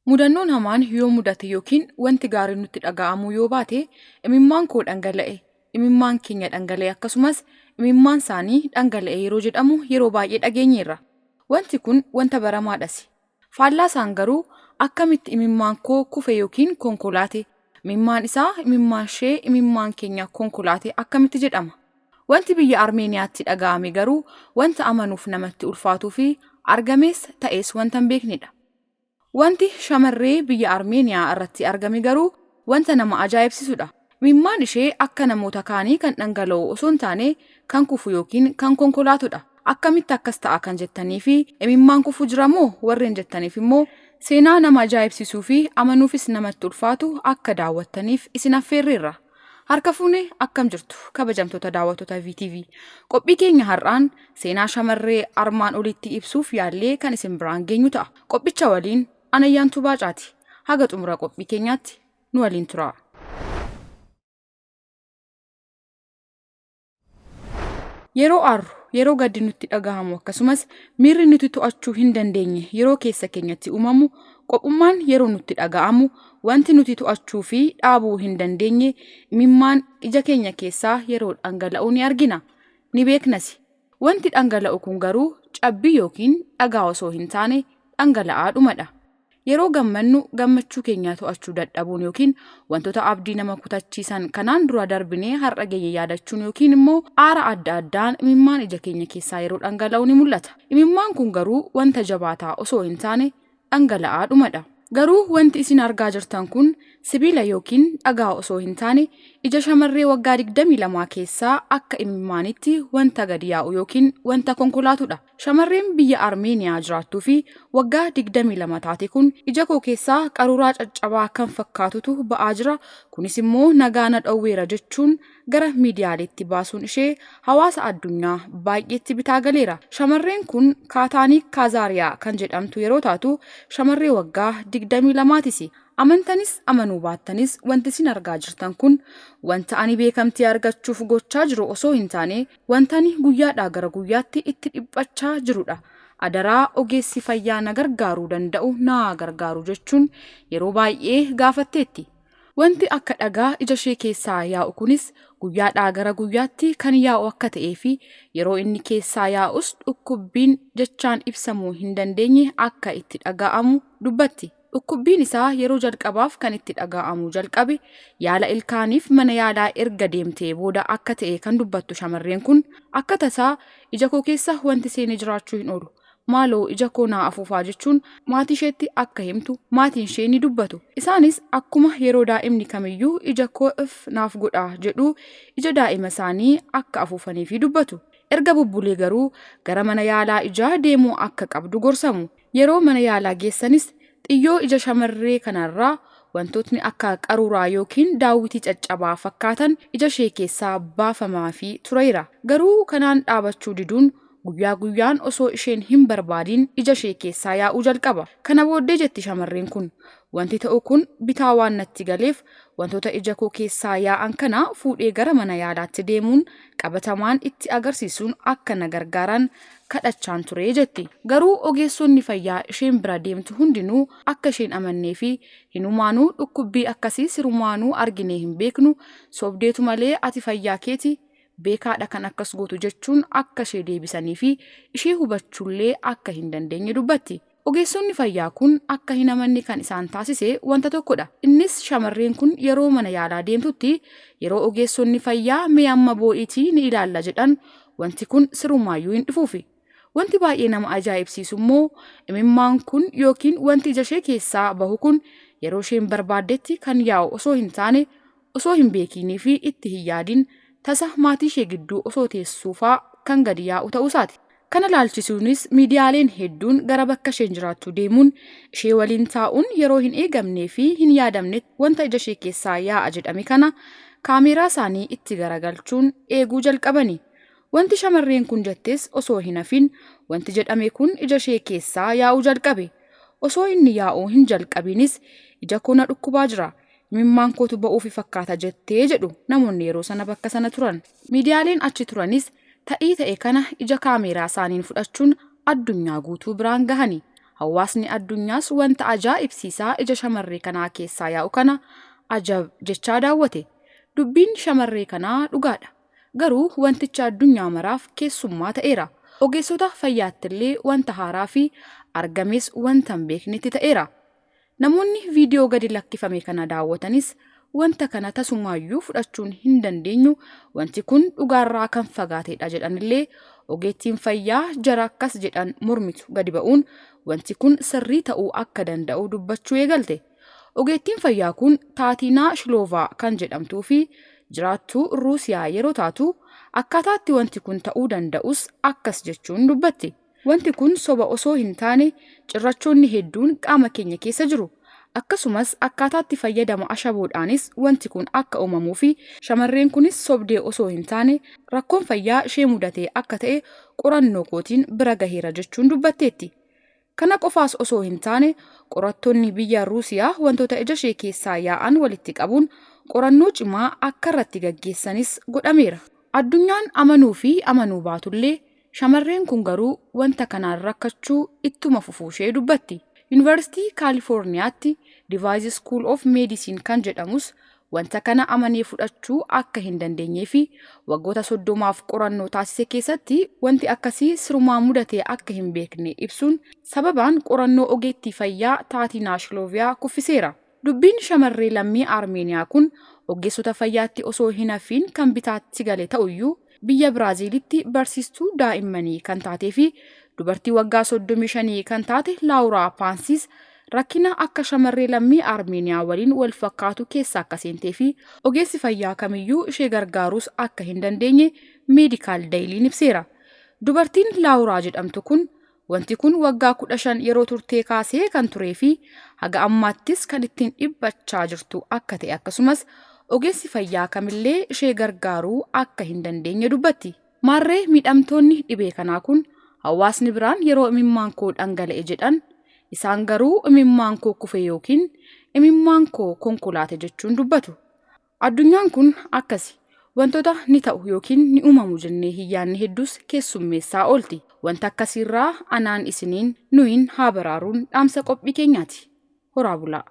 Mudannoon hamaan yoo mudate yookiin wanti gaariin nutti dhaga'amuu yoo baate imimmaan koo dhangala'e, imimmaan keenya dhangala'e akkasumas imimmaan isaanii dhangala'e yeroo jedhamu yeroo baay'ee dhageenyeerra. Wanti kun wanta baramaadhas. Faallaa isaan garuu akkamitti imimmaan koo kufe yookiin konkolaate, imimmaan isaa, imimmaan ishee, imimmaan keenya konkolaate akkamitti jedhama? Wanti biyya Armeeniyaatti dhaga'ame garuu wanta amanuuf namatti ulfaatuu fi argames ta'es wanta hin beeknedha. Wanti shamarree biyya Armeeniyaa irratti argame garuu wanta nama ajaa'ibsiisudha. Imimmaan ishee akka namoota kaanii kan dhangala'u osoo hin taane kan kufu yookiin kan konkolaatudha. Akkamitti akkas ta'a kan jettanii fi imimmaan kufu jira moo warreen jettaniif immoo seenaa nama ajaa'ibsiisuu fi amanuufis namatti ulfaatu akka daawwattaniif isin affeerreerra. Harka fuune, akkam jirtu kabajamtoota daawwattoota VTV? Qophii keenya har'aan seenaa shamarree armaan olitti ibsuuf yaallee kan isin biraan geenyu ta'a. Qophicha waliin Anayyaantuu Baacaati. Haga xumura qophii keenyaatti nu waliin turaa. Yeroo aarru, yeroo gaddi nutti dhagahamu akkasumas miirri nuti to'achuu hin dandeenye yeroo keessa keenyatti uumamu, qophummaan yeroo nutti dhaga'amu, wanti nuti to'achuu fi dhaabuu hin dandeenye imimmaan ija keenya keessaa yeroo dhangala'u ni argina. Ni beeknasi. Wanti dhangala'u kun garuu cabbii yookiin dhagaa osoo hin taane dhangala'aa dhumadha. Yeroo gammannu gammachuu keenya to'achuu dadhabuun yookiin wantoota abdii nama kutachiisan kanaan dura darbinee har'a geenye yaadachuun yookiin immoo aara adda addaan imimmaan ija keenya keessaa yeroo dhangala'u ni mul'ata. Imimmaan kun garuu wanta jabaataa osoo hin taane dhangala'aa dhumadha. Garuu wanti isin argaa jirtan kun sibiila yookiin dhagaa osoo hin taane ija shamarree waggaa 22 keessaa akka imimmaanitti wanta gadi yaa'u yookiin wanta konkolaatudha. Shamarreen biyya Armeeniyaa jiraattuu fi waggaa 22 taate kun ija koo keessaa qaruuraa caccabaa kan fakkaatutu ba'aa jira, kunis immoo nagaa na dhowweera jechuun gara miidiyaaleetti baasuun ishee hawaasa addunyaa baay'eetti bitaa galeera. Shamarreen kun Kaataaniik Kaazaariyaa kan jedhamtu yeroo taatu shamarree waggaa 22tisi. Amantanis amanuu baattanis wanti isin argaa jirtan kun wanta ani beekamtii argachuuf gochaa jiru osoo hin taane wanta ani guyyaadhaa gara guyyaatti itti dhiphachaa jirudha. Adaraa ogeessi fayyaa na gargaaruu danda'u na haa gargaaru jechuun yeroo baay'ee gaafatteetti. Wanti akka dhagaa ija ishee keessaa yaa'u kunis guyyaadhaa gara guyyaatti kan yaa'u akka ta'ee fi yeroo inni keessaa yaa'us dhukkubbiin jechaan ibsamuu hin dandeenye akka itti dhaga'amu dubbatti. Dhukkubbiin isaa yeroo jalqabaaf kan itti dhaga'amuu jalqabe yaala ilkaaniif mana yaalaa erga deemtee booda akka ta'e kan dubbattu shamarreen kun, akka tasaa ija koo keessa wanti seenee jiraachuu hin oolu. Maaloo ija koo naa afuufaa jechuun maatii isheetti akka himtu maatiin ishee ni dubbatu. Isaanis akkuma yeroo daa'imni kamiyyuu ija koo if naaf godhaa jedhuu ija daa'ima isaanii akka afuufaniifii dubbatu. Erga bubbulee garuu gara mana yaalaa ijaa deemuu akka qabdu gorsamu. Yeroo mana yaalaa geessanis xiyyoo ija shamarree kanarraa wantootni akka qaruuraa yookiin daawwitii caccabaa fakkaatan ija ishee keessaa baafamaafii tureera. Garuu kanaan dhaabachuu diduun guyyaa guyyaan osoo isheen hin barbaadiin ija ishee keessaa yaa'uu jalqaba. Kana booddee jetti shamarreen kun, wanti ta'u kun bitaa waan natti galeef wantoota ija koo keessaa yaa'an kana fuudhee gara mana yaalaatti deemuun qabatamaan itti agarsiisuun akka na gargaaran kadhachaan ture jetti. Garuu ogeessonni fayyaa isheen bira deemtu hundinuu akka isheen amannee fi hinumaanuu dhukkubbii akkasii sirumaanuu arginee hin beeknu, sobdeetu malee ati fayyaa keeti beekaadha kan akkas gootu jechuun akka ishee deebisanii fi ishee hubachuullee akka hin dandeenye dubbatti. Ogeessonni fayyaa kun akka hin amanne kan isaan taasise wanta tokkodha. Innis shamarreen kun yeroo mana yaalaa deemtutti yeroo ogeessonni fayyaa mee amma boo'iitii ni ilaalla jedhan wanti kun sirumaayyuu hin dhufuufi. Wanti baay'ee nama ajaa'ibsiisu immoo imimmaan kun yookiin wanti ija ishee keessaa bahu kun yeroo isheen barbaaddetti kan yaa'u osoo hin taane osoo hin beekiinii fi itti hin yaadin tasa maatii ishee gidduu osoo teessuufaa kan gadi yaa'u ta'uusaati. Kana laalchisuunis miidiyaaleen hedduun gara bakka isheen jiraattu deemuun ishee waliin taa'uun yeroo hin eegamnee fi hin yaadamnetti wanta ija ishee keessaa yaa'a jedhame kana kaameeraa isaanii itti garagalchuun eeguu jalqabani. Wanti shamarreen kun jettes osoo hin hafin wanti jedhame kun ija ishee keessaa yaa'uu jalqabe. Osoo inni yaa'uu hin jalqabiinis ija koo na dhukkubaa jira. Imimmaan kootu ba'uufi fakkaata jettee jedhu namoonni yeroo sana bakka sana turan. Miidiyaaleen achi turanis ta'ii ta'e kana ija kaameeraa isaaniin fudhachuun addunyaa guutuu biraan gahani. Hawaasni addunyaas wanta ajaa'ibsiisaa ija shamarree kanaa keessaa yaa'u kana ajab jechaa daawwate. Dubbiin shamarree kanaa dhugaadha. Garuu wanticha addunyaa maraaf keessummaa ta'eera. Ogeessota fayyaattillee wanta haaraa fi argames wanta hin beeknetti ta'eera. Namoonni viidiyoo gadi lakkifame kana daawwatanis wanta kana tasumaayyuu fudhachuun hin dandeenyu, wanti kun dhugaarraa kan fagaatedha jedhanillee, ogeettiin fayyaa jara akkas jedhan mormitu gadi ba'uun wanti kun sirrii ta'uu akka danda'u dubbachuu eegalte. Ogeettiin fayyaa kun Taatiinaa Shiloovaa kan jedhamtuu fi jiraattuu Ruusiyaa yeroo taatu, akkaataatti wanti kun ta'uu danda'us akkas jechuun dubbatti. Wanti kun soba osoo hin taane, cirrachoonni hedduun qaama keenya keessa jiru. Akkasumas akkaataatti fayyadama ashaboodhaanis wanti kun akka uumamuu fi shamarreen kunis sobdee osoo hin taane rakkoon fayyaa ishee mudatee akka ta'e qorannoo kootiin bira gaheera jechuun dubbatteetti. Kana qofaas osoo hin taane, qorattoonni biyya Ruusiyaa wantoota ija ishee keessaa yaa'an walitti qabuun qorannoo cimaa akka irratti gaggeessanis godhameera. Addunyaan amanuu fi amanuu baatullee, shamarreen kun garuu wanta kanaan rakkachuu ittuma fufuu ishee dubbatti. Yuunivarsiitii Kaalifoorniyaatti Device School of Medicine kan jedhamus wanta kana amanee fudhachuu akka hin dandeenyee fi waggoota 30f qorannoo taasise keessatti wanti akkasii sirumaa mudatee akka hin beekne ibsuun sababaan qorannoo ogeettii fayyaa Taatiinaa Shilooviyaa kuffiseera. Dubbiin shamarree lammii Armeeniyaa kun ogeessota fayyaatti osoo hin hafiin kan bitaatti gale ta'uyyuu, biyya Biraaziilitti barsiistuu daa'immanii kan taatee fi dubartii waggaa 35 kan taate Laawuraa Paansiis rakkina akka shamarree lammii Armeeniyaa waliin wal fakkaatu keessa akka seentee fi ogeessi fayyaa kamiyyuu ishee gargaaruus akka hin dandeenye Meedikaal Dayiliin ibseera. Dubartiin Laawuraa jedhamtu kun wanti kun waggaa 15 yeroo turtee kaasee kan turee fi haga ammaattis kan ittiin dhiphachaa jirtu akka ta'e, akkasumas ogeessi fayyaa kamillee ishee gargaaruu akka hin dandeenye dubbatti. Maarree miidhamtoonni dhibee kanaa kun hawaasni biraan yeroo imimmaan koo dhangala'e jedhan, isaan garuu imimmaan koo kufe yookiin imimmaan koo konkolaate jechuun dubbatu. Addunyaan kun akkasi. Wantoota ni ta'u yookiin ni uumamu jennee hin yaadne hedduus keessummeessaa oolti. Wanta akkasiirraa anaan, isiniin, nuyin haa baraaruun dhaamsa qophii keenyaati. Horaa bulaa.